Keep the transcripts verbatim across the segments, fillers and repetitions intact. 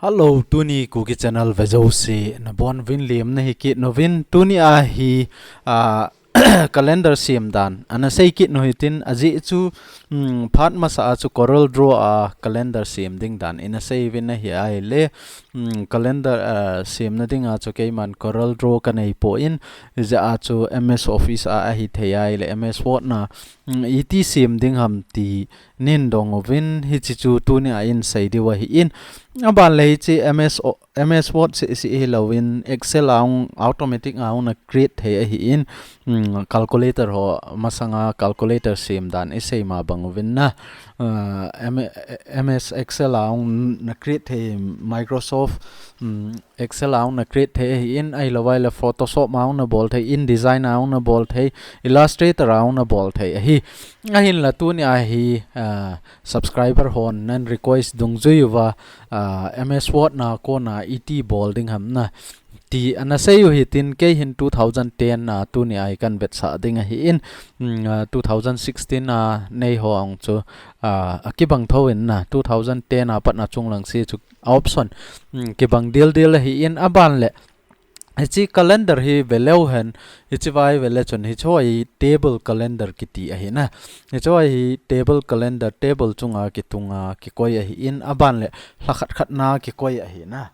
Hello, tuni Kuki Channel vejouse nabonuvin lemna hi kit uvin. Tuni a hi, ah, calendar sem dan ana sei kit u hitin, ajeh chu, um, phat masa a chu Corel Draw a calendar sem ding dan ina sei uvin ahi. Ahile, um, calendar, ah, semna dinga chu keiman Corel Draw kanei poi, hijeh a chu M S Office a ahithei ahile M S Word na, um, iti sem ding ham ti nin dong uvin, hiche chu tuni a in sei diu ahin. Aban le hiche M S O, M S Word seh seh hilouvin Excel a hung automatic a hung na create thei ahin, um, calculator ho masanga calculator sem dan isei ma bang uvin na, uh, M-, M S Excel a hung na create thei, Microsoft, um, Excel a hung na create thei ahin, ahilou ahile Photoshop a hung na bol thei, InDesign a hung na bol thei, Illustrator a hung na bol thei ahi. Ahinla tuni a hi, ah, subscriber hon nan request dungjui uva, ah, M S Word na kona iti bol ding ham na ti ana sei u hitin, kei hin two thousand ten a tuni a hi kan vetsah ding ahin, mm, ah, two thousand sixteen a nei ho a hung chu, ah, akibang thou in na, two thousand ten a pat na chunglang seh chu option, mm, kibang dildil ahin. Aban le hiche calendar hi veleu hen, hiche vai vele chun hiche hi table calendar kiti ahi na. Hiche hi table calendar, table chunga kitunga kikoi ahin, aban le lha khat khat na kikoi ahi na.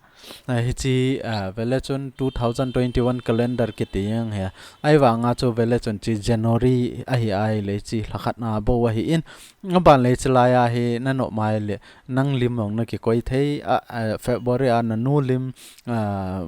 Ah, hiche, ah, vele chun two thousand twenty-one calendar kiti jeng hi. Ahivanga chu vele chun hiche January ahi ahile hiche lha khat na bou ahin. Aban le hiche lai a hi na nom ahile nang lim jong na kikoi thei, ah, ah, February a nanu lim, ah,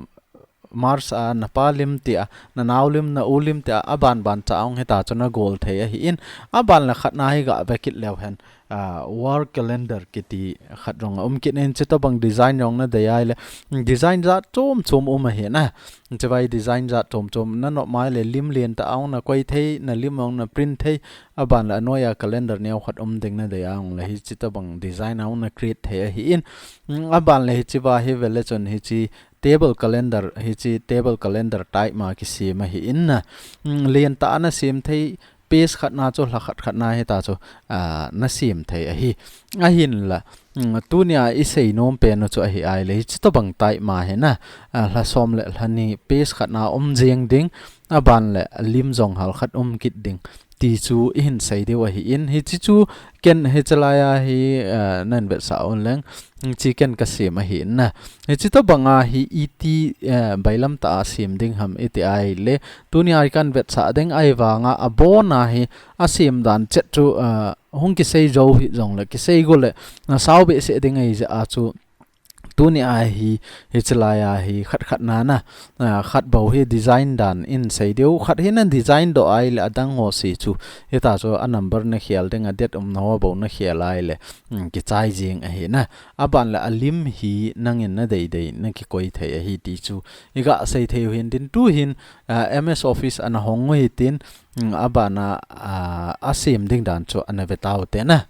March a napa lim tia, nanao lim, na u lim tia, aban ban cha hung hita chu na gol thei ahin, aban le khat na hi ga ve kit leu hen, ah, wall calendar kiti khat jong aum kit in, chutobang design jong na dei ahile, design jat chom chom um ahi na. Hiche vai design jat chom chom na nom ahile lim lentah a hung na koi thei, na lim jong na print thei, aban le anoi a calendar neo khat um ding na dei ahile hiche tobang design a hung na create thei ahin, mm, aban le hiche va hi vele chun hiche table calendar, hiche table calendar type ma kisem ahin na. Mm, lentah a na sem thei, page khat na chu lha khat khat na hita chu, ah, na sem thei ahi. Ahinla, mm, tuni a isei nom pen u chu ahi ahile hiche tobang type ma hi na, ah, lha som le lha ni page khat na um jeng ding, aban le lim jong hal khat um kit ding ti chu ihin sei diu ahin, hiche chu ken hiche lai a hi, eh, nan vetsah un leng, hiche ken kasem ahin na. Hiche tobang a hi iti, eh, bailam tah a sem ding ham iti ahile, tuni a hi kan vetsah ding ahivanga abon a hi asem dan chet chu, eh, hung kisei jou hih jongle kisei go le, eh, sao behseh ding ahijeh a chu tuni a hi, hiche lai a hi khat khat na na, ah, khat bou hi design dan in sei diu, khat hi na design doh ahile adang ho seh chu, hita chu a number na khel ding, a date umna ho bou na khel ahile, mm, kichai jeng ahi na. Aban le alim hi nangin na dei dei na kikoi thei ahi ti chu iga sei thei u hin tin, tu hin, ah, M S Office ana hong u hitin, mm, aban a, ah, asem ding dan chu ana ve tau te na.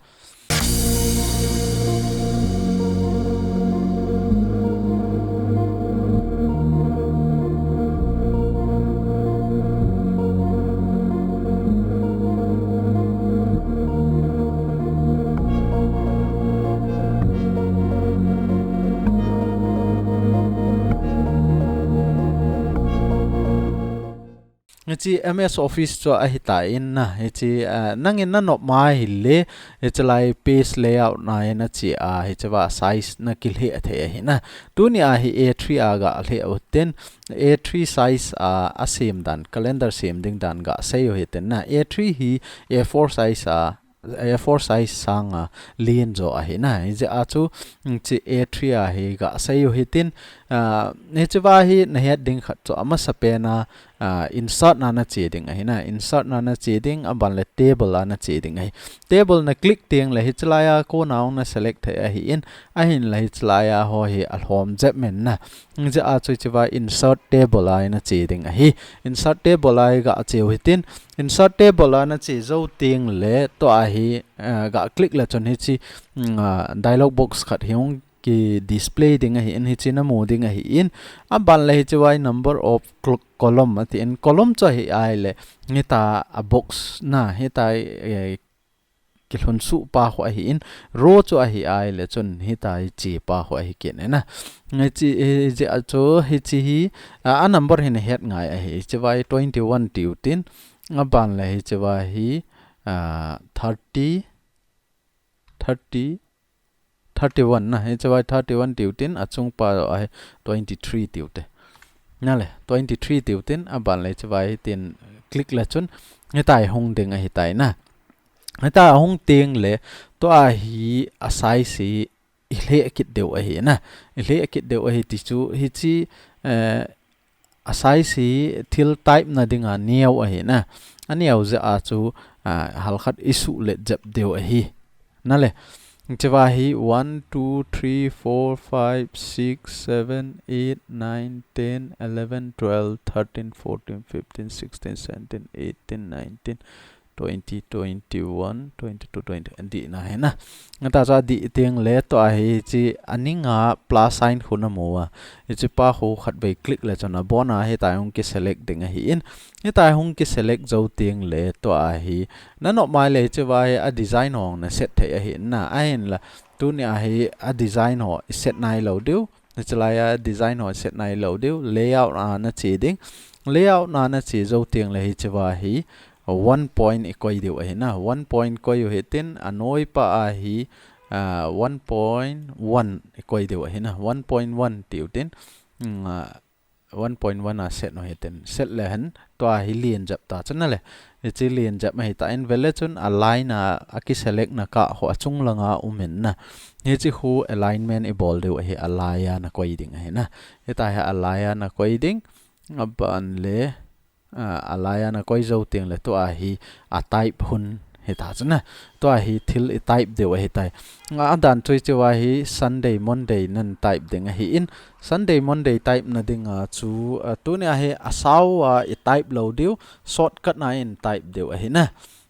Hiche M S Office chu ahitan na, hiche, ah, nangin na nom ahile, hiche lai page layout na in ache a, hiche va size na kilheh thei ahi na. Tuni a hi A three a ga lheh u tin, A three size a, asem dan, calendar sem ding dan ga sei u hitin na. A three hi A four size a, A four size sanga len jo ahi na. Hijeh a chu, mm, hiche A three a hi ga sei u hitin, ah, hiche va hi na het ding khat chu amasa pen a, ah, insert na na che ding ahi na. Insert na na che ding, aban le table a na che ding ahi. Table na click teng le hiche lai a kona hung na select thei ahin, ahinla hiche lai a ho hi alhom jep men na. Hijeh a chu hiche va insert table a na che ding ahi. Insert table a ga che u hitin, insert table a na che jou teng le tua hi, eh, ga click le chun hiche, mm, ah, dialog box khat hi hung ki display ding ahin, hiche na mu ding ahin, aban le hiche va number of cl-, column atin, column chu ahi ahile, hita a box na, hita, eh, kilhun suh pa khu ahi in, row chu ahi ai le chun hitia hi chi pa khu ahi kit e na. Hichi, hichi a chu, hichi hi, a, a number hi na het ngai ahi. Hichi vai twenty-one tiu tin, a ban le hichi vai hi, a, thirty, thirty, thirty-one na. Hichi vai thirty-one tiu tin, a chung pa ahi twenty-three tiu te. Na le, twenty-three tiu tin, a ban le hichi vai hi tin click le chun, hitia hi hung ding ahi tai na. Hitia hung teng le, tua hi a size hi i hleh kit deu ahi na. I hleh kit deu ahi ti chu, hichi, eh, a size hi thil type na dinga neo ahi na. A neo jeh a chu, ah, halkhat i suh let jep deu ahi. Na le. Hichi vai hi one, two, three, four, five, six, seven, eight, nine, ten, eleven, twelve, thirteen, fourteen, fifteen, sixteen, seventeen, eighteen, nineteen, twenty, twenty-one, twenty-two, twenty, adih na hi na. Hitia chu adih teng le tua hi chi a ning a plus sign khu na mu a. Hichi pa khu khat vei click le chun a bon a hitia hung ki select ding ahi in. Hitia hung ki select jou teng le tua hi na nop mai le hichi vai a design ho na set thei ahi na. Ahin la tuni a hi a design ho i set nai lou diu. Hichi lai a design ho set nai lou diu, layout a na che ding. Layout a na che jou teng le hichi vai hi one point i koi diu ahi na. One point koi u hitin, a noi pa a hi, ah, one point one i koi diu ahi na. One point one tiu tin, mm, ah, one point one a set u hitin. Set le hen, tua hi len jep ta chu na le. Hichi len jep ahi ta in vele chun a line a, a ki select na kah khu a chung langa um in na. Hichi khu alignment i bol diu ahi a lai a na koi ding ahi na. Hitia hi a lai a na koi ding. A ban le, ah, a lai a na koi jou teng le tua hi a type hun hita chu na. Tua hi thil i type deu ahi tai. A dan chu hichi vai hi Sunday, Monday nan type ding ahi in. Sunday, Monday type na dinga chu, ah, tuni a hi a sao a i type lou diu, shortcut na in type deu ahi na.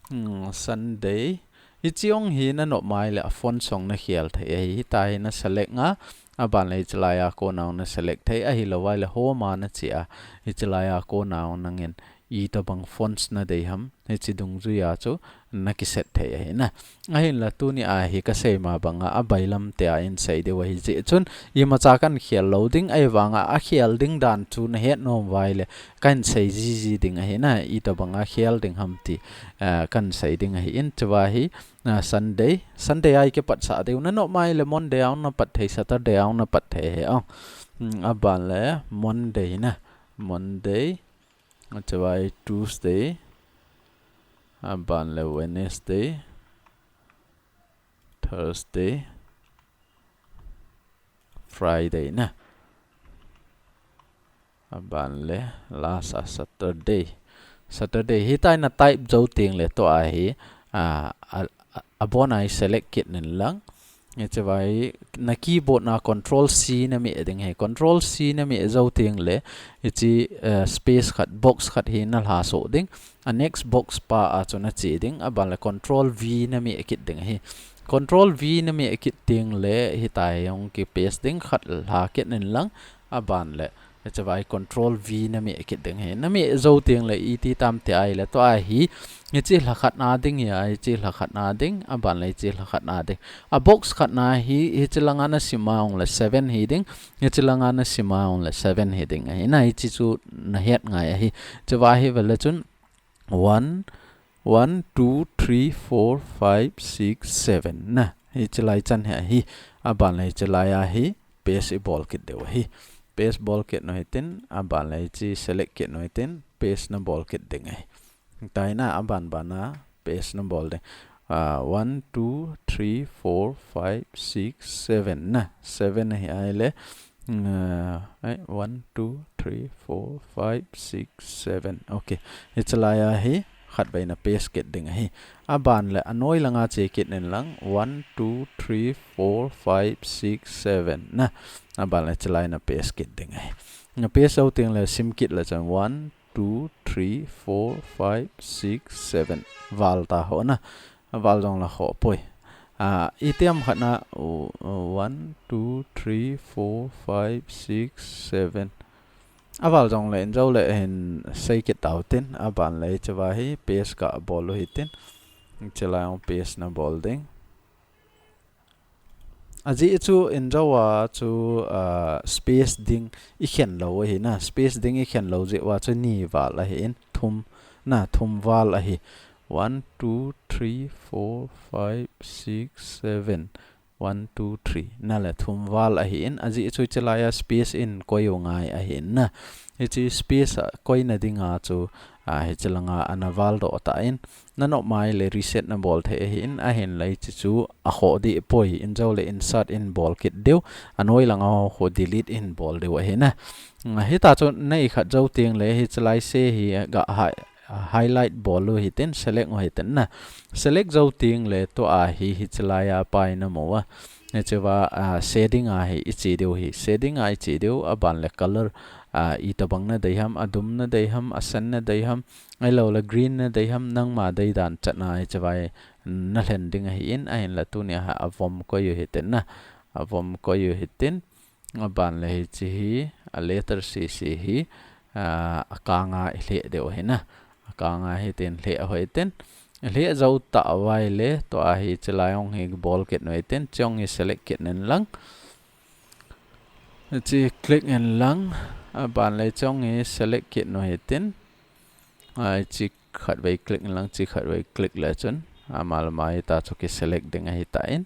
Hmm, Sunday. Hichi hung hi na nop mai le a font song na khel thei ahi. Hitia hi na select nga, a ban le hichi lai a kona hung na select thei ahi lou vai le home a na che a. Hichi lai a kona hung nangin itobang fonts na dei ham. Hichi dungjui a chu na ki set thei ahi na. Ahin la tuni a hi ka sei ma banga a bailam te a in sei diu ahi jeh chun imacha kan khel lou ding ahi vanga a khel ding dan chu na het nom vai le kan sei jiji ding ahi na. Itobanga khel ding ham ti, ah, kan sei ding ahi in hichi vai hi, ah, Sunday. Sunday a i ki pat sah diu na nop mai le Monday a hung na pat thei, Saturday a hung na pat thei hi ong. Hmm, a ban le Monday na. Monday. Hichi vai Tuesday. A ban le Wednesday. Thursday. Friday na. A ban le last a Saturday. Saturday. Hitia na type jou teng le tua hi, ah, a, a, a bon a hi select kit nin lang. Hichi vai na keyboard na control C na meh ding hi. Control C na meh jou teng le, hichi, eh, space khat, box khat hi na lha soh ding. A next box pa a chu na che ding. A ban le control V na meh kit ding hi. Control V na meh kit teng le hitia hi hung ki paste ding, khat lha kit nin lang. A ban le Hichi vai control V na meh kit ding hi. Na meh jou teng le iti tam ti ahi le tua hi. Hichi lha khat na ding hi a, hichi lha khat na ding, a ban le hichi lha khat na ding. A box khat na hi, hichi langa na sim a ong le seven hi ding, hichi langa na sim a ong le seven hi ding ahi. Na hichi chu na het ngai ahi. Hichi vai hi vele chun one, one, two, three, four, five, six, seven. Na, hichi lai chan hi ahi. A ban le hichi lai a hi. Paste i bol kit diu ahi. Paste bol kit nu hitin, a ban le hichi select kit nu hitin, paste na bol kit ding ahi. Tua hi na a ban ban a paste na bol ding. Ah, one, two, three, four, five, six, seven na. Seven ahi ai le. Ah, ai, one, two, three, four, five, six, seven. Okay. Hichi lai a hi. Khat vei na paste kit ding ahi. A ban le a noi langa che kit nin lang. One, two, three, four, five, six, seven. Na. A ban le hichi lai na paste kit ding ahi. Na paste jou teng le sim kit le chun one, two, three, four, five, six, seven. Val ta ho na. A val jong la ho poi. Ah, itiam khat na, oh, oh, one, two, three, four, five, six, seven. A val jong le in jou le hin sei kit tau tin, a ban le hichi vai hi paste ka bol u hitin. Chulai jong paste na bol ding. Ajeh chu in jou a chu, ah, space ding i khen lou ahi na. Space ding i khen lou jeh uva chu ni val ahi in thum na thum val ahi. One, two, three, four, five, six, seven. One, two, three. Na le thum val ahi in ajeh chu chulai a space in koi u ngai ahi in na. Hiche space a koina dinga chu, ah, hiche langa ana val doh ta in. Na nom mai le reset na bol thei ahi in, ahin le hiche chu a khoh dih poi in jou le insert in bol kit diu, a noi langa ho khu delete in bol diu ahi na. Nga hita chu na i khat jou teng le hiche lai se hi ga hi-, highlight bol u hitin, select u hitin na. Select jou teng le tua hi hiche lai a pai na mu a. Hiche va, ah, shading a hi i che diu hi. Shading a i che diu, a ban le color, ah, itobang na dei ham, a dum na dei ham, a sen na dei ham, ahilou le green na dei ham, nangma dei dan chan a hiche vai na lhen ding ahi in, ahin le tunia hi a vom koi u hitin na, a vom koi u hitin, a ban le hiche hi, a letter C C hi, ah, a kanga i lheh diu ahi na, a kanga hitin lheh u hitin, lheh jou ta vai le, tua hiche lai jong hi bol kit u hitin, chong hi select kit in lang, hiche click in lang, a ban le chong hi select kit u hitin, ah, hiche khat vei click in lang, hiche khat vei click le chun, ama le ama hita chu ki select ding ahi ta in,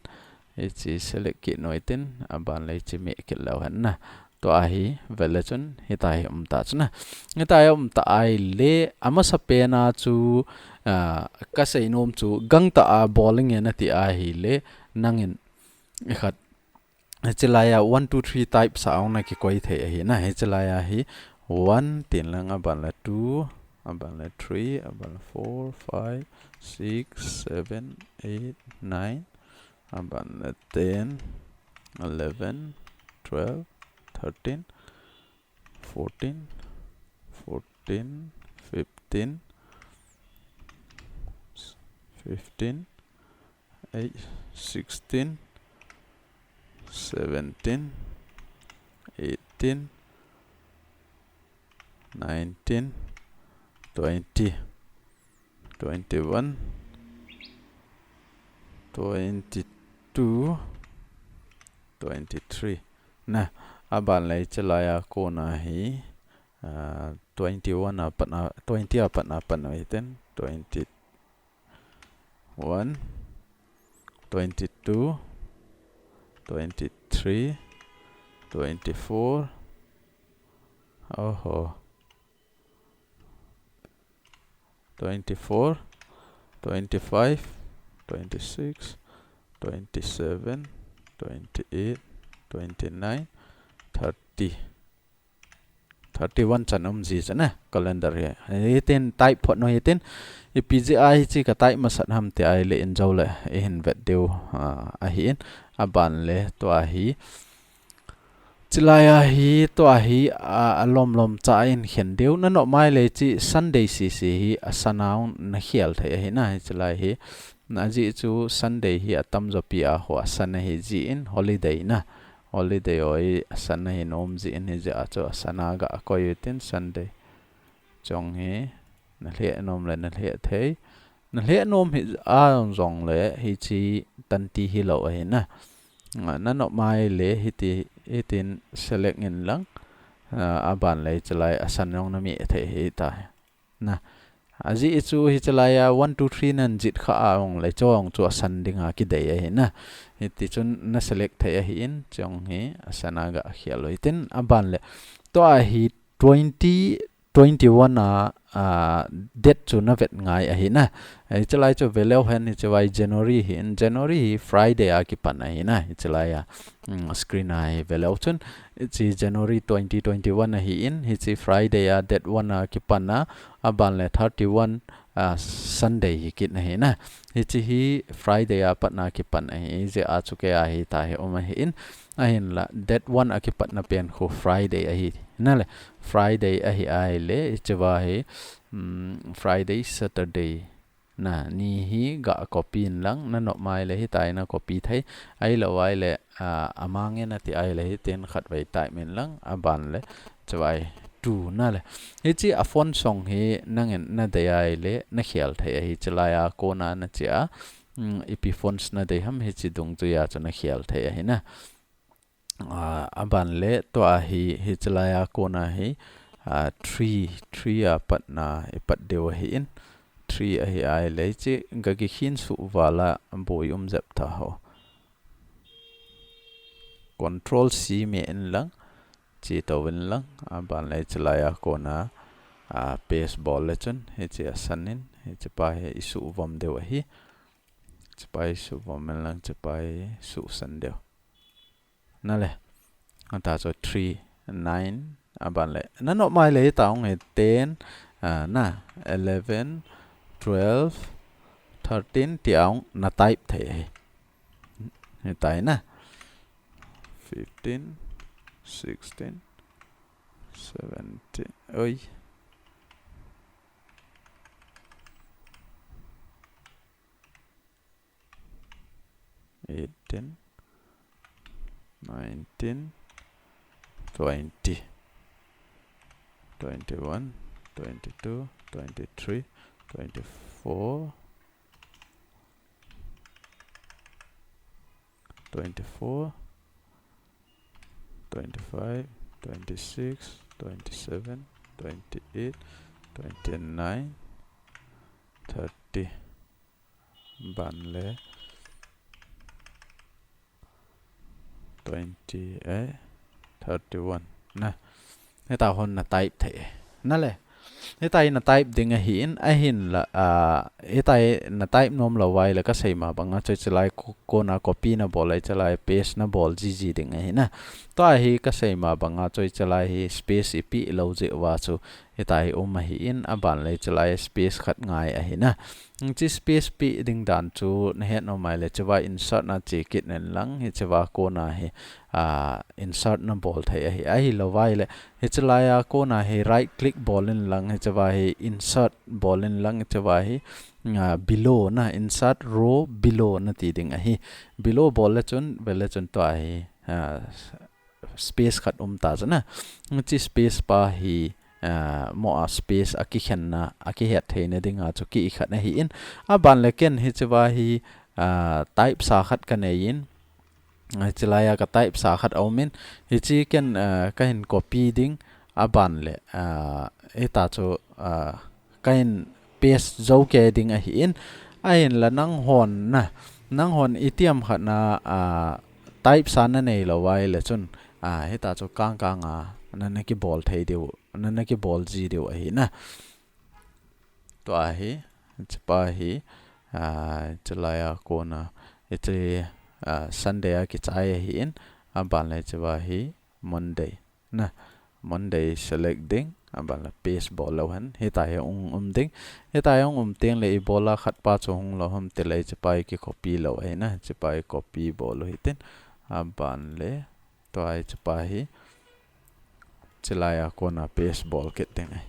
hiche select kit u hitin, a ban le hiche meh kit leu hen na. Tua hi ve le chun, hita hi um ta chu na. Hita hi um ta ai le, a masa pen a chu, ah, ka sei nom chu, gangtah a bol inge na ti ahi le, nangin i khat Hiche lai a one, two, three type sa ong na kikoi thei ahi na. Hiche lai a hi one tin lang, a ban le two, a ban le three, a ban le four, five, six, seven, eight, nine, a ban le ten, eleven, twelve, thirteen, fourteen, fourteen, fifteen, fifteen, eight, sixteen, seventeen, eighteen, nineteen, twenty, twenty-one, twenty-two, twenty-three. Na, a ban le hiche lai a kona hi, ah, twenty-one a pat na, twenty a pat na pat na hitin, twenty-one, twenty-two, twenty-three, twenty-four. Oho. Twenty-four, twenty-five, twenty-six, twenty-seven, twenty-eight, twenty-nine, thirty. Thirty-one chan um ji chan e, calendar hi. Hitin type phot u hitin, ipi jeh a hiche ka type masat ham ti ai le in jou le, i hin vet diu, ah, ahi in, a ban le tua hi. Hiche lai a hi, tua hi, a, a lom lom cha in khen diu. Na nom mai le hiche Sunday C C hi a san a ong na khel thei ahi na, hiche lai hi. Na jeh chu Sunday hi a tamjo pi a ho a san ahi jin holiday na. Holiday ho hi a san ahi nom jin hijeh a chu a san a ga koi u hitin Sunday. Chong hi na lheh nom le na lheh thei. Na lheh nom hih a jong le hiche tan ti hilou ahi na. Nga, na nom mai le hiti, hitin select in lang, ah, a ban le hiche lai a san jong na meh thei hita. Na, ajeh chu hiche lai a one, two, three nan jih kha a ong le chong chu a san ding a kidei ahi na. Hiti chun na select thei ahi in chong hi a san a ga khel u hitin a ban le. Tua hi twenty twenty-one a, a, date chu na vet ngai ahi na. Hiche lai chu ve leu hen hiche vai January hi in, January hi Friday a kipan ahi na. Hiche lai a, mm, screen a hi ve leu chun. Hiche January twenty twenty-one ahi in, hiche Friday a date one a kipan a, a ban le thirty-one, a, Sunday hi kit ahi na. Hiche hi Friday a pat na kipan ahi, hijeh a chu kei a hita hi um ahi in, ahin la date one a kipat na pen khu Friday ahi. Na le, Friday ahi ai le, hiche va hi, mm, Friday, Saturday. Na, ni hi ga copy in lang, na nom mai le hita hi na copy thei. Ahilou ai le, a, a mang e na ti ai le hitin khat vei type in lang, a ban le, hiche vai two na le. Hichi a font song hi nangin nadei ahile nakhel thei ahi, chilai a kona nache a. Mm, ipi fonts nadei ham hichi dungjuia chu nakhel thei ahi na. Ah, aban le tua hi, hichilai a kona hi, ah, three, three a patna ipat diu ahin, three ahi ahile hichi gakikhin suh vala boi um jep tha ho. Control C me in lang, che tou in lang, aban le chilai a kona, ah, paste bol le chun, hichi asan in, hichi pa hi isuh vom diu ahi. Hichi pa isuh vom in lang, hichi pa isuh san diu. Na le. Ata chu three, nine, aban le. Nanom ahile hita hung hi ten, ah, na, eleven, twelve, thirteen, tia hung na type thei ahi. Hitai na. Fifteen, sixteen, seventeen. Oi. Eighteen, nineteen, twenty, twenty-one, twenty-two, twenty-three, twenty-four, twenty-four, twenty-five, twenty-six, twenty-seven, twenty-eight, twenty-nine, thirty. Ban le twenty, eh, thirty-one. Na. Hita hon na type thei. Na le. Hita hi na type ding ahin, ahinla, ah, hita hi na type nom lou ahile kasei ma banga chu hichelai ko-, kona copy na bol, hichelai paste na bol jiji ding ahi na. Tua hi kasei ma banga chu hichelai hi space ipi lou jeh uva chu hita hi um ahin, aban le hichelai space khat ngai ahi na. Hichi space pe ding dan chu nahet nom ahile, hicheva insert na che kit in lang, hicheva kona hi, ah, insert na bol thei ahi, ahilou ahile, hichelai a kona hi right click bol in lang, hicheva hi insert bol in lang, hicheva hi, ah, below na, insert row below nati ding ahi. Below bol le chun, ve le chun tua hi, ah, space khat um ta chu na. Hichi space pa hi, ah, mo a space a kikhenna, a kihet theina dinga chu ki khat ahin. Aban le ken hicheva hi, ah, type sa khat kanei in. Hichelai a ka type sa khat aum in. Hichi ken, ah, kahin copy ding. Aban le, ah, hita chu, ah, kahin paste jou kei ding ahin, ahinla nanghon na, nanghon itiham khat na, ah, type sa nanei lou ahile chun, ah, hita chu kang kang a, na, na kibol thei diu, na, na kibol ji diu ahi na. Tua hi, hichepa hi, ah, hichelai a kona, hiche, ah, Sunday a kichai ahin, aban le hichepa hi Monday. Na, Monday select ding, aban le paste bol leu hen, hita hi hung um ding. Hita hi hung um teng le ibola khat pa chu hung lou ham tile hichepa hi ki copy lou ahi na, hichepa hi copy bol u hitin. Aban le, tua hichepa hi, hichelai a kona paste bol kit ding ahi.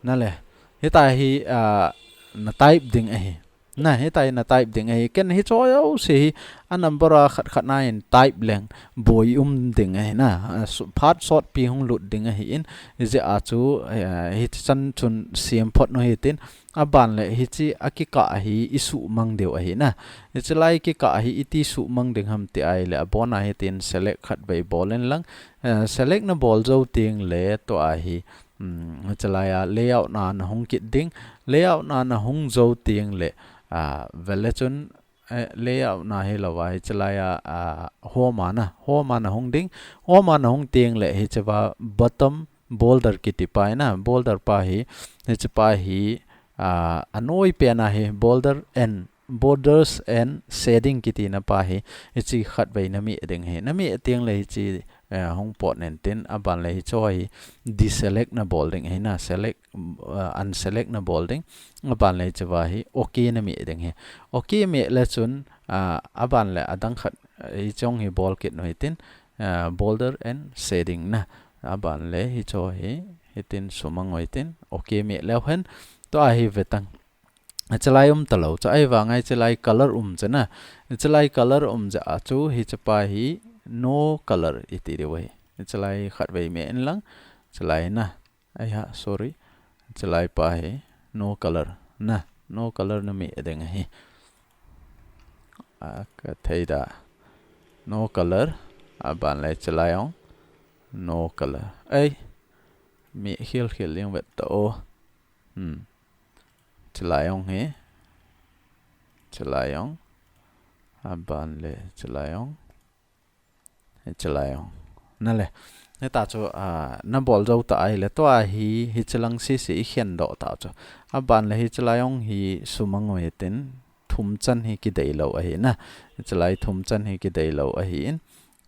Na le, hita hi, ah, na type ding ahi. Na, hita hi na type ding ahi. Ken hiche jouse hi a number a khat khat na in type leng boi um ding ahi na. Ah, su-, phat sotpi hung lut ding ahin. Hijeh a chu, eh, hichan chun siam phot u hitin. Aban le hiche a kikah hi isuhmang diu ahi na. Hichelai kikah hi iti suhmang ding ham ti ahile abona hitin select khat vei bol in lang. Eh, select na bol jou teng le tua hi, um, hichelai a layout na na hung kit ding. Layout na na hung jou teng le, ah, ve le chun, eh, layout na hilou a, hichelai a, ah, home a na, home a na hung ding. Home a na hung teng le hichepa bottom border kiti pa hi na, border pa hi, hichepa hi, ah, anoi pen a hi border and, borders and shading kiti na pa hi, hiche khat vei na meh ding ahi. Na meh teng le hiche, eh, hung pot nen tin, aban le hiche hi deselect na bol ding ahi na, select, uh, unselect na bol ding. Aban le hichepa hi okay na meh ding ahi. Okay meh le chun, ah, aban le adang khat, eh, hiche hi bol kit u hitin, ah, border and shading na. Aban le hiche hi, hitin sumang u hitin, okay meh leu hen, tua hi ve tang. Hichelai um talou, chu ahivanga hichelai color um chu na. Hichelai color um jeh a chu hichepa hi no color iti diu ahi. Hichelai khat vei meh in lang, hichelai na. Ai ha, sorry. Chilai pa hi no color. Na, no color na meh ding ahi. A, ka thei da. No color. Aban le chilai ong. No color. Ai. Meh khel khel ling vet ta o. Hmm. Chilai ong hi. Chilai ong. Aban le chilai ong. Chilai ong. Na le. Hita chu, a, na bol jou ta ahi le. Tua hi, hichilang sisi i khen doh ta chu. Aban le hichilai ong hi sumang u hitin. Thum chan hi kidei lou ahi na. Hichilai thum chan hi kidei lou ahi in.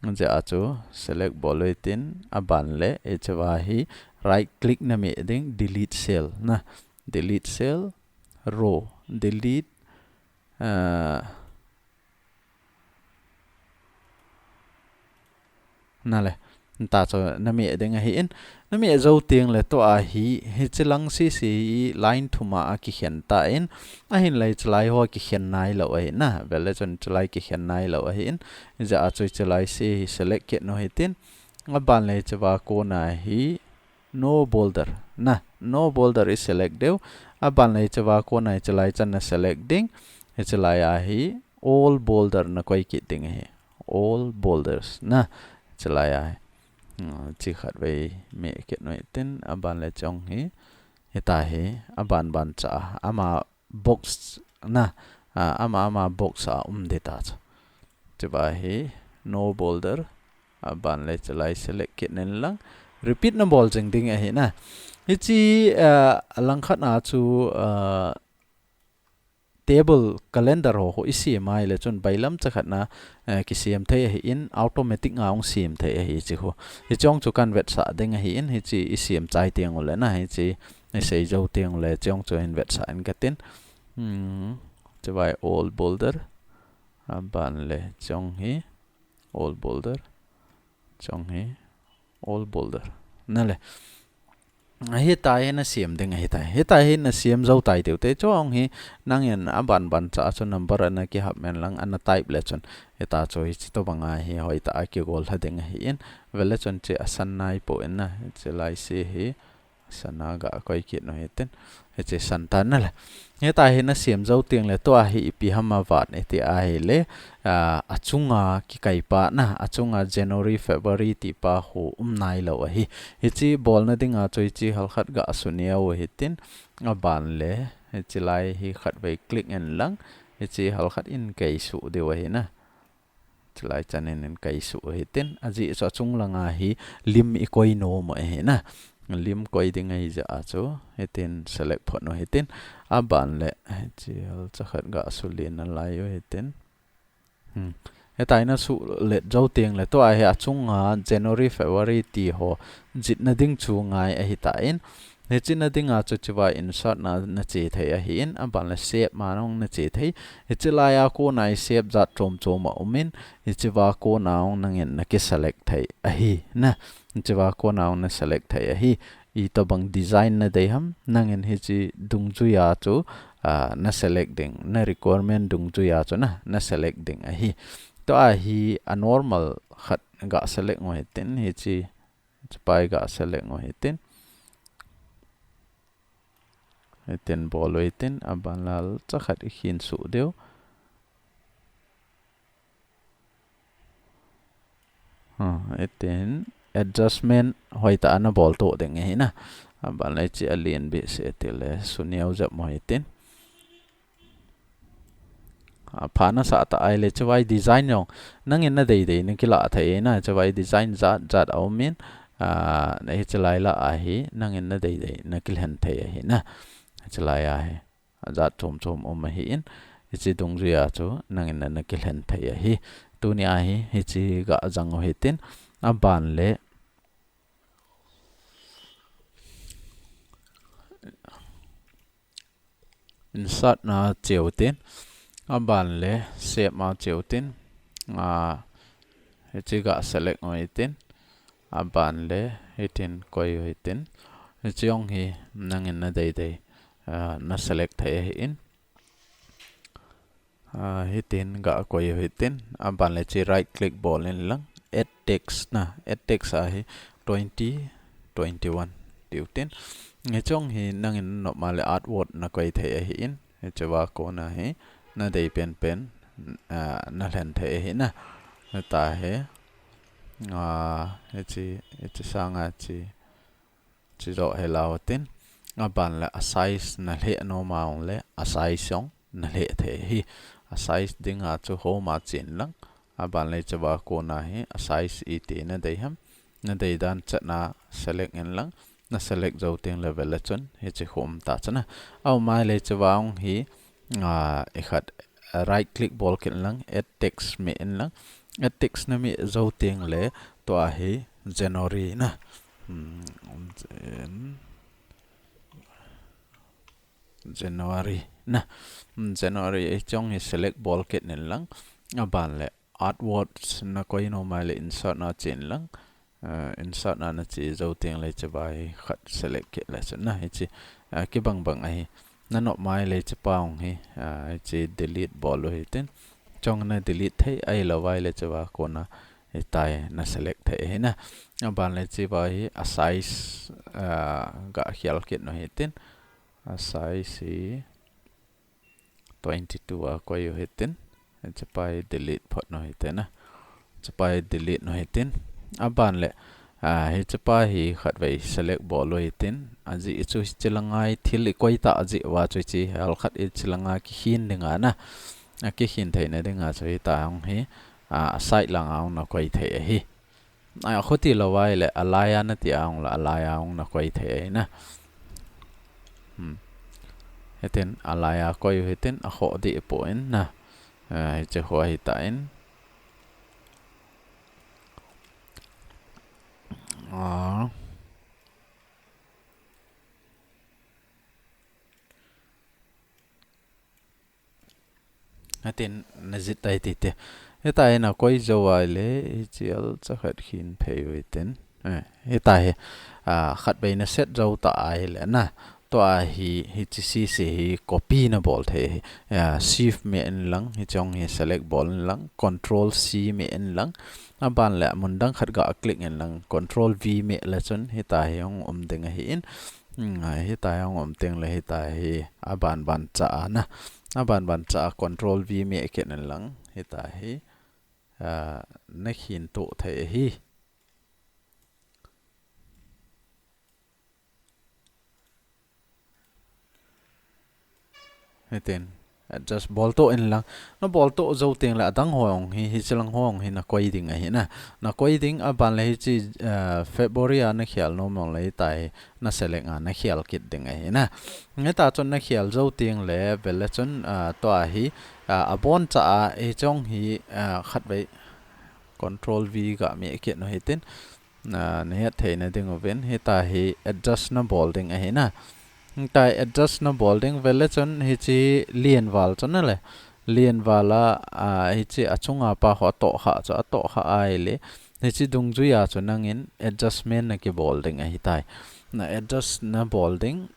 Hijeh a chu select bol u hitin. Aban le hicheva hi right click na meh ding delete cell na. Delete cell row. Delete, a, Na le, ta chu na meh ding ahi in, na meh jou teng le tua hi, hichilang sisi hi line thum a kikhen ta in, ahin le chilai ho kikhen nai lou ahi na, vele chun chilai kikhen nai lou ahi in, hijeh a chu chilai si hi select kit u hitin, aban le cheva kona hi, no border, na, no border i select diu, aban le cheva kona hi chilai chan na select ding, hichilai a hi, all border na koi kit ding ahi. All borders na chilai a hi. Hmm, chi khat vei meh kit u hitin, aban le chong hi. Hita hi, aban ban cha, ama box na, a, ama ama box a um ding ta chu. Chiva hi, no border, aban le chilai select kit in lang. Repeat na bol jing ding ahi na. Hichi, a, langkhat a chu, a, table calendar ho, ho i siam a ahile chun bailam chakhat na, eh, kisiam thei ahi in automatic nga hung siam thei ahi chi ho. Hichong chu kan vetsah ding ahi in hichi i siam chai teng ule na hichi i sei jou teng ule chong chu hin vetsah in katin. Hmm, chivai all border. Aban le chong hi all border. Chong hi all border. Na le. Hita hi na siam ding hita. Hita hi na siam jou tai tiu te. Chong hi nangin aban ban cha chu number ana kihap men lang ana type le chun. Hita chu hichi tobang a hi hoitah a kigol lha ding ahi in. Vele chun chi asan nai poi na. Chilai si hi. Sana ga koi kit u hitin. Hichi san tan na le. Hita hi na siam jou teng le tua hi ipi ham a vat iti ahile, a, achunga kikai pa na, achunga January, February ti pa ho um nai lou ahi. Hichi bol na ding a chu hichi halkhat ga suneo hitin, aban le, hichi lai hi khat vei click in lang, hichi halkhat in kei su diu ahi na. Chilai chan in in kei su hitin. Ajeh chu achung langa hi lim i koi nom u ahi na. Lim koi ding ahi jeh a chu. Hitin select phot u hitin. Aban le. Hichi hal chakhat ga su len nalai u hitin. Hmm. Hita hi na su let jou teng le tua hi achunga January, February ti ho jih na ding chu ngai ahi tan. Hichi na ding a chu chivai insert na, na che thei ahi in, aban le shape ma nong na che thei. Hichi lai a kona hi shape jat chom chom a um in, hichi va kona hung nangin na ki select thei ahi na. Hichi va kona hung na select thei ahi. Itobang design na dei ham, nangin hichi dungjui a chu, a, na select ding, na requirement dungjui a chu na, na select ding ahi. Tua hi a normal khat ga select u hitin, hichi Chipai ga select u hitin. Hitin bol u hitin, aban le hal chakhat i khin su diu. Ha, hitin adjustment hoitah a na bol to ding ahi na. Aban le hichi alen behseh ti le suneo jep u hitin. A, pha na sah ta ahile, chivai design jong nangin na dei dei na kila thei na, chivai design jat jat a um in, a, na hichi lai la ahi, nangin na dei dei na kilhen thei ahi na. Hichi lai ahi. A jat chom chom um ahi in, hichi dungjui a chu nangin na, na kilhen thei ahi. Tuni ahi, hichi ga jang u hitin, aban le Insert na che u hitin, aban le shape ma che u hitin, a, hichi ga select u hitin, aban le hitin koi u hitin, hichi jong hi nangin na dei dei, a, na select thei ahi in. A, hitin ga koi u hitin, aban le hichi right click bol in lang, add text na, add text ahi twenty twenty-one. tiu tin. Hiche jong hi nangin nop ma le artwork na koi thei ahi in. Hiche va kona hi na dei pen pen, ah, na lhen thei ahi na. Heta hi, ah, hiche, hiche sanga hiche, hiche jo hi lau tin. Aban le a size na lheh nom a ong le a size jong na lheh thei ahi. A size dinga chu home a chen lang. Aban le hiche va kona hi a size iti na dei ham. Na dei dan chatna select in lang. Na select jou teng le vele chun hiche khu um ta chana. Aum a le hiche va ong hi, ah, i khat, ah, right click bol kit lang, add text meh in lang. Add text na meh jou teng le tua hi January na. Hmm, Jan-, January na. Hmm, January hiche jong hi select bol kit in lang. Aban le artworks na koi nom a le insert na chen lang. Ah, insert na na che jou teng le hiche va hi khat select kit le chun na hiche, ah, kibang bang ahi. Na nop ma le hiche pa ong hi, ah, hiche delete bol u hitin. Chong na delete thei ahilou va le hiche va kona hitia hi na select thei ahi na. Aban le hiche va hi a size, ah, ga khel kit u hitin. A size hi twenty-two a koi u hitin. Hiche pa hi delete phot u hitin na. Hiche pa hi delete u hitin. Aban le, ah, hiche pa hi khatvei select bol u hitin. Ajeh chu hiche langa hi thil i koi ta ajeh uva chu hiche hal khat hiche langa kikhin dinga na. A kikhin theina dinga chu hita ong hi, ah, a side langa ong na koi thei ahi. Ai, a khuti lou vai le, a laia nati a ong le, a laia ong na koi thei ahi na. Hmm. Hitin, a laia koi u hitin, a khoh dih poi na. Ah, hiche khu ahi tan. Ah. Hitin na jih tai tite. Hita hi na koi jou ahile, hiche alcha khat khin phei u hitin. Eh, hita hi, ah, khatvei na set jou ta ahile na. Tua hi, hiche C C hi copy na bol thei hi. Ah, shift meh in lang, hiche ong hi select bol in lang, control C meh in lang. Aban le mun dang khat ga click in lang, control V meh le chun, hita hi ong um ding ahi in. Hmm, hita hi ong um teng le hita hi aban ban cha a na. Aban ban cha a control V meh kit in lang hita hi, ah, na khin to thei ahi. Hitin. Adjust bol to in lang. Na bol to jou teng le adang ho ong hi, hiche lang ho ong hi na koi ding ahi na. Na koi ding aban le hiche, ah, February a na khel nom ong le hita hi na select a na khel kit ding ahi na. Hita chun na khel jou teng le vele chun, ah, tua hi, ah, abon cha a hiche ong hi, ah, khatvei control V ga meh kit u hitin. Na, na het theina ding uvin, hita hi adjust na bol ding ahi na. Hita hi adjust na bol ding vele chun hiche lian val chu na le. Lian val a, ah, hiche achunga pa khu atoh kha chu, atoh kha ahile. Hiche dungjui a chu nangin adjustment na kibol ding ahi tai. Na adjust na bol ding,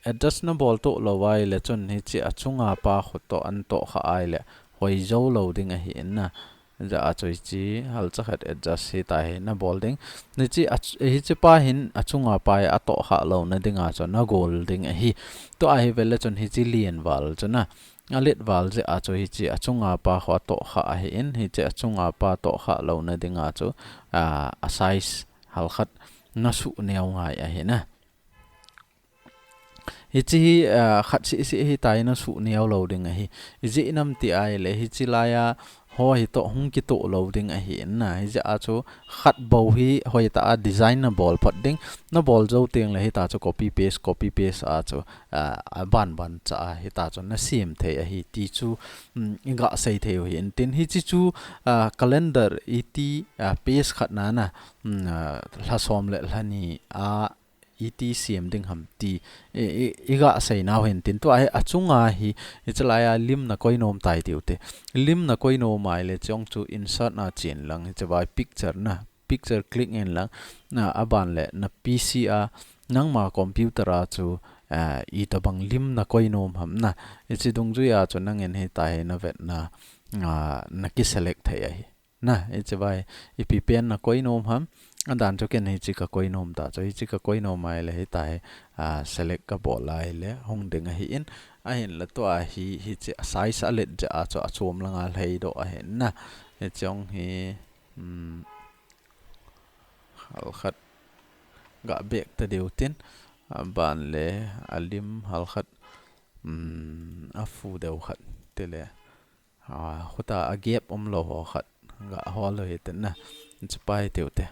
adjust na bol to lou vai le chun hiche achunga pa khu toh an toh kha ahile hoi jou lou ding ahi in na. Hijeh a chu hiche halcha khat adjust hita hi na bol ding. Hiche ach-, hiche pa hin achunga pa hi atoh kha louna dinga chu na gol ding ahi. Tua hi vele chun hiche lian val chu na. Alet val jeh a chu hiche achunga pa khu atoh kha ahi in, hiche achunga pa toh kha louna dinga chu, ah, a size halkhat na suh neo ngai ahi na. Hiche hi, ah, khat seh seh hita hi na suh neo lou ding ahi. Ijeh inem ti ahile, hiche laia ho hi toh hung kitoh lou ding ahi in na. Hijeh a chu khat bou hi hoitah a design na bol phot ding. Na bol jou teng le hita chu copy paste, copy paste a chu, ah, aban ban cha a hita chu na sem thei ahi ti chu, um, i ga sei thei u hi in tin. Hiche chu, ah, calendar iti, ah, page khat na na, um, ah, lha som le lha ni a iti sem ding ham ti i, i, i ga sei nau hin tin tua hi achunga hi, hiche laia lim na koi nom tai tiu te. Lim na koi nom ahile chong chu insert na chen lang, hiche vai picture na, picture click in lang, na aban le na P C a, nangma computer a chu, ah, itobang lim na koi nom ham na, hiche dungjui a chu nangin hita hi na vet na, ah, na ki select thei ahi. Na, hiche vai, ipi pen na koi nom ham, Adan chu ken hichi ka koi nom ta chu, hichi ka koi nom ahile hitia hi, ah, select ka bol ahile hung ding ahin, ahinla tua hi, hichi a size a let jeh a chu achom langa lhei doh ahin na. Hichi ong hi, um, halkhat ga bek ta diu tin, aban le alim halkhat, um, afu deu khat tile. Ah, khuta a gap um lou ho khat ga hol u hitin na. Chipai tiu te.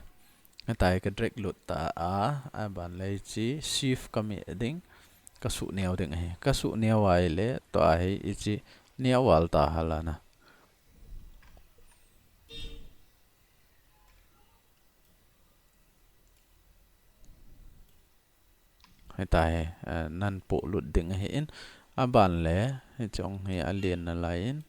Hitia hi ka drag lut ta a, aban le hichi shift ka me ding, ka su neo ding ahi. Ka su neo ahile, tua hi hichi neo val ta halana. Hitia hi, eh, nan polut ding ahin, aban le, hichi ong hi alen nalai in.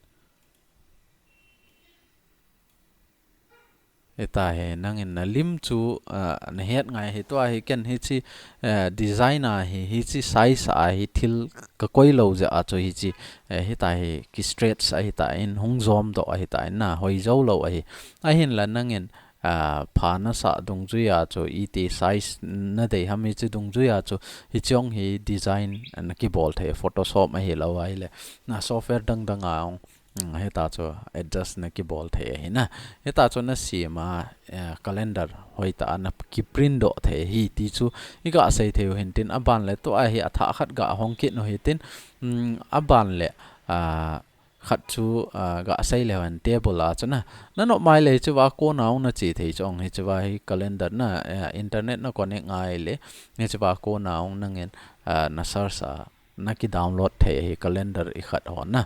Hitia hi, nangin na lim chu, ah, na het ngai hi tua hi ken hichi, eh, design a hi, hichi size a hi thil ka koi lou jeh a chu hichi, eh, hitia hi ki stretch a hitia in hung jom doh a hitia in na hoi jou lou ahi. Ahinla nangin, ah, pha na sah dungjui a chu iti size na dei ham hichi dungjui a chu hichi ong hi design na kibol thei Photoshop ahilou ahile. Na software dang dang a ong, um, hitia chu adjust na kibol thei ahi na. Hitia chu na sem a, eh, calendar hoitah a na ki print doh thei ahi ti chu i ga sei thei u hin tin aban le tua hi a thah khat ga hong kit u hitin, um, aban le, ah, khat chu, ah, ga sei leu hen table a chu na. Na nop mai le hichi va kona ong na che thei chu ong hichi va hi calendar na, eh, internet na connect ngai le hichi va kona ong nangin, ah, na search a na ki download thei ahi calendar i khat ho na.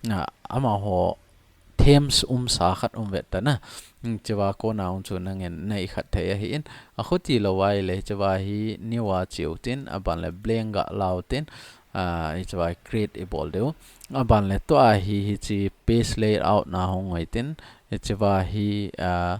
Ah, amaho themes um sa khat um vet ta na. Hichi va kona ong chu nangin na i khat thei ahin. A khuti lou ahile hichi va hi new a che u tin aban le blank ga la u tin. Ah, hichi va create i bol diu. Aban le tua hi hichi page layout na hong u hitin. Hichi va hi, ah,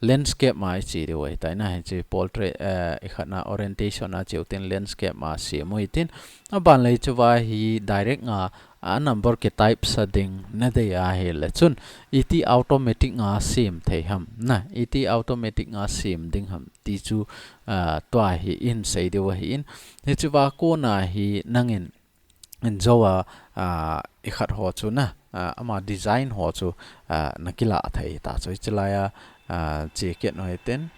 landscape ma i che diu ahitai na. Hichi portrait, eh, i khat na orientation a che u tin landscape ma sem u hitin. Aban le hichi va hi direct nga a number ki type sa ding na dei ahile chun iti automatic nga sem thei ham na. Iti automatic nga sem ding ham ti chu, ah, tua hi in sei diu ahin. Hichi va kona hi nangin in jou a, ah, i khat ho chu na, ah, ama design ho chu, ah, na kila thei ta chu hichi lai a, ah, che kit u hitin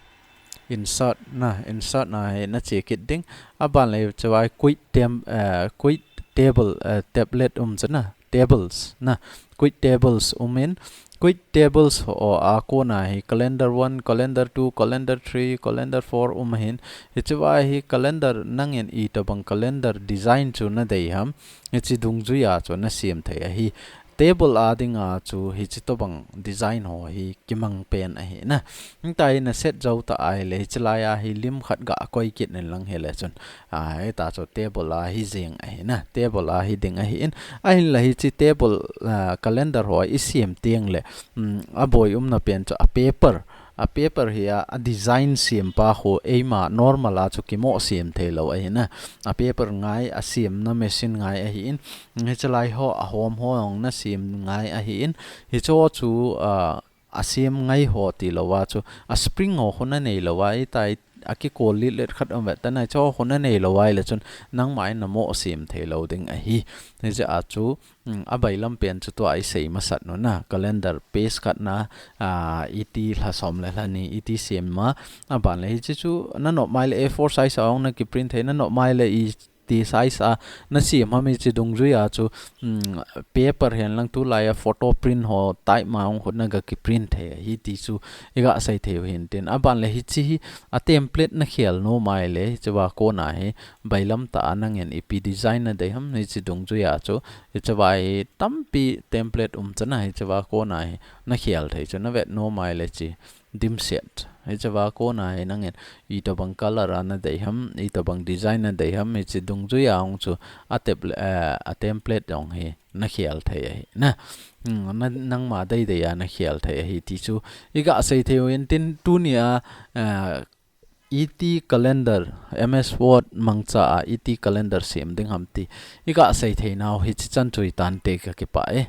insert na, insert na hi na che kit ding. Aban le hichi va hi quick tem-, eh, quick table, eh, tablet um chu na, tables na, quick tables um in, quick tables ho a kona hi calendar one, calendar two, calendar three, calendar four um ahin. Hichi va hi calendar nangin itobang calendar design chu na dei ham, hichi dungjui a chu na sem thei ahi. Table a ding a chu hichi tobang design ho hi kimang pen ahi na. Hitia hi na set jou ta ahile hichi lai a hi lim khat ga koi kit in lang hile chun. Ah, hitia chu table a hi jeng ahi na. Table a hi ding ahin. Ahinla hichi table, ah, calendar ho i sem teng le, um, a boi umna pen chu a paper. A paper hi a, a design sem pa khu eima normal a chu kimo sem thei lou ahi na. A paper ngai a semna machine ngai ahin. Hichi lai ho a hom ho ong na sem ngai ahin. Hicho chu, ah, a sem ngai ho ti lou a chu a spring ho khu na nei lou a, hitia a kikol lit let khat um vet ta na, hicho khu na nei lou ahile chun nangma in na mo sem thei lou ding ahi. Hijeh a chu, um, a bailam pen chu tua i sei masat u na, calendar page khat na, ah, iti lha som le lha ni iti sem ma, aban le hichi chu na nop mai le A four size a ong na ki print thei, na nop mai le i ti size a na sem ham hichi dungjui a chu, um, paper hen lang tulai a photo print ho type ma ong khu na ga ki print thei ahi ti chu i ga sei thei u hin tin. Aban le hichi hi a template na khel nom ahile hichi va kona hi bailam ta a nangin ipi design na dei ham hichi dungjui a chu hichi va hi tampi template um chu na hichi va kona hi na khel thei chu na vet nom ahile chi dim set. Hichi va kona hi nangin itobang color a na dei ham, itobang design na dei ham, hichi dungjui a ong chu a tep-, eh, a template ong hi na khel thei ahi na. Hmm, na, nangma dei dei a na khel thei ahi ti chu i ga sei thei u hin tin tuni a, eh, iti calendar, M S Word mangcha a iti calendar sem ding ham ti i ga sei thei nau hichi chan chu i tan te ka kipah e.